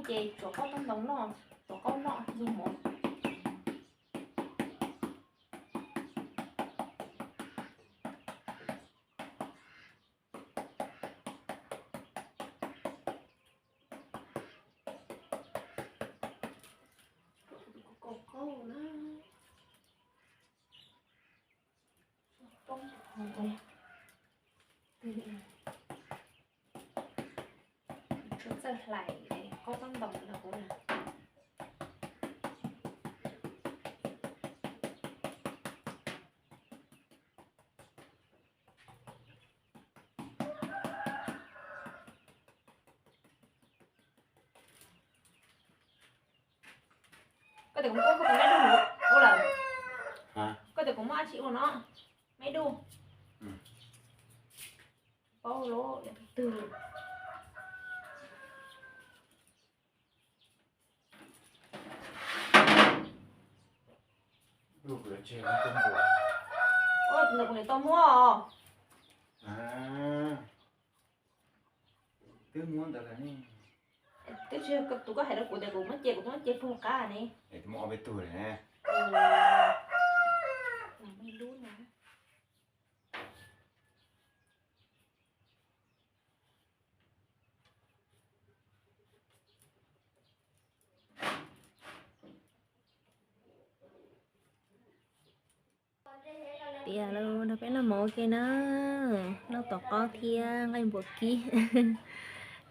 Ces tsuav qaub taub ntoos noj, tsuav qaub noj yug mov. Txawj hlais qaub taub ntoos rau kuv na. Koj tias kuv muab koj tus me dub ua lawm. Koj tias kuv muab dab tsi ua no? Me dub. Paub lawm, twg? Ua tus ntawd kuv niam tau muab os. Twb muab ntawd lawm ne. Twb tsis yog tus koj hais rau kuv tias kuv muab ce, kuv twb muab ce puag qab ne. Es twb muab ob peb tug lawm ne. Me dub na. Tias los nrog peb noj mov ua ke na, noj tau qaub thiab nqaij npua kib,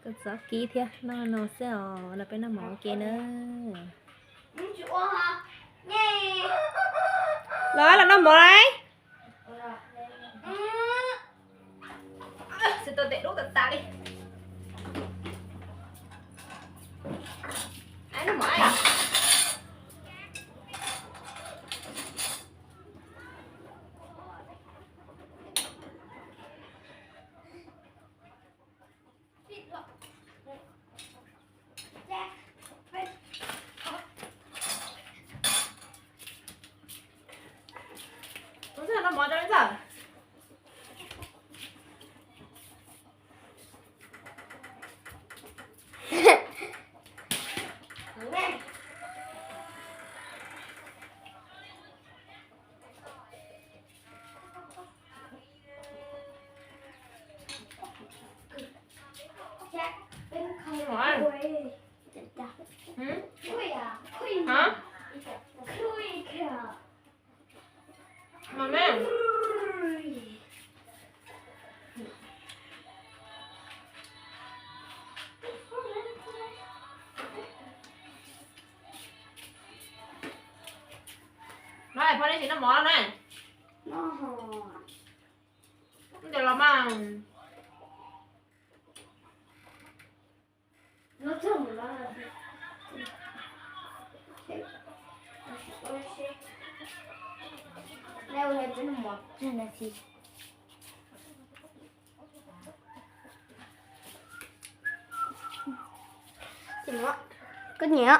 kua txob kib thiab, noj no xwb os, los peb noj mov ua ke na. Los, los noj mov lauj. Txiv tau tes dub tas tas li. Ai, noj mov. Ntxawg, noj mov rau ntxawg. Hả? Mama. Nói phone đi thì nó mỏ nè. Nó. Nó cho lo mà. Nó trông nó là. Leo lên cho nó mỏ trên này thì. Có nhẹ.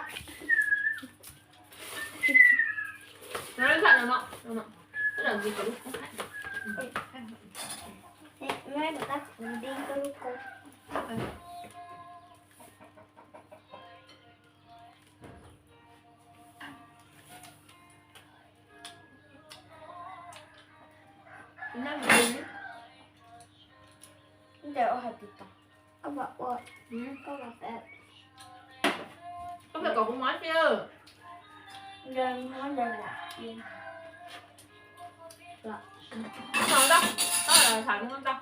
Nó lặn rồi nó. Nó. Nó làm gì cả lúc. Nó bắt đi có lúc cô. Ntawd ua hais tias tau. Koj mam ua. Koj mam pab. Koj pab kom kuv mov xwb. Ntawd muab ntawd lam. Ntawd ntau. Koj tham ntau.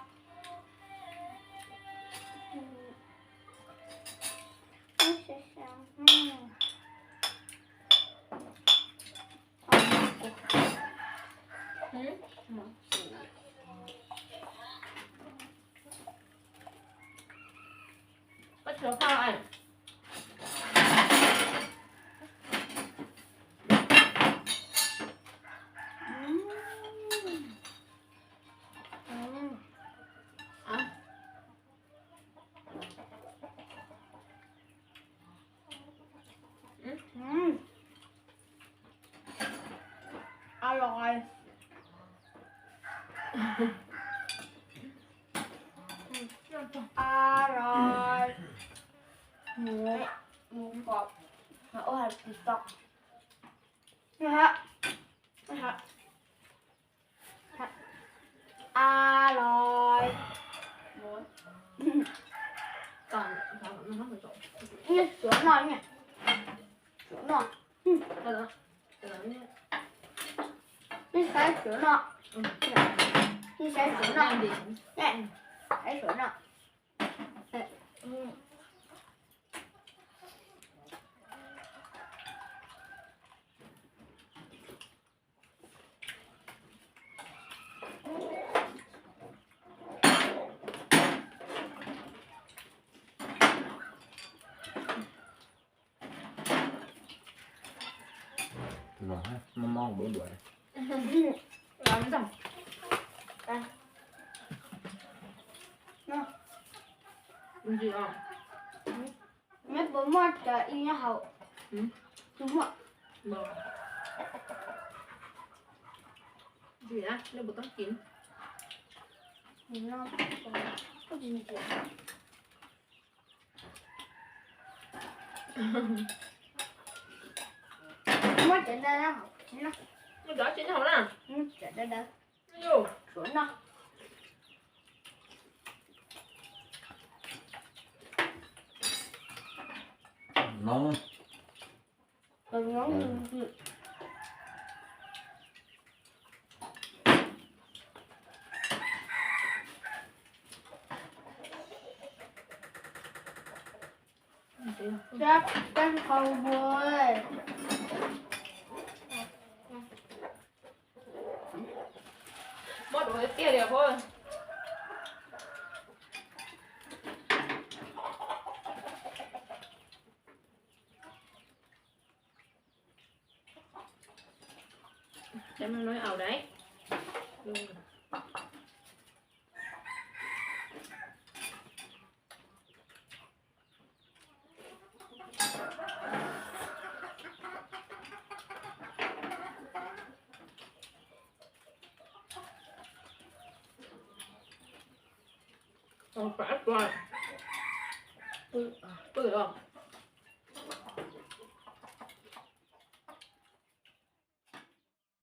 Có chiều cao này. Alo. Alo. Nyob hab. A loi. Suav noj, suav noj. Nej saib suav noj. Nej saib suav noj. Saib suav noj. Mob mob ua duav. Nyob puas muaj cov ib nyob hauv? Tsis muaj. Muab cov dawb dawb hauv tsis noj. Muab cov tsis noj hauv na. Cov dawb dawb. Suav noj. Rab teb qau npua. Mob duav tiag tiag li os. Cov no lawv aus dais. Pw os.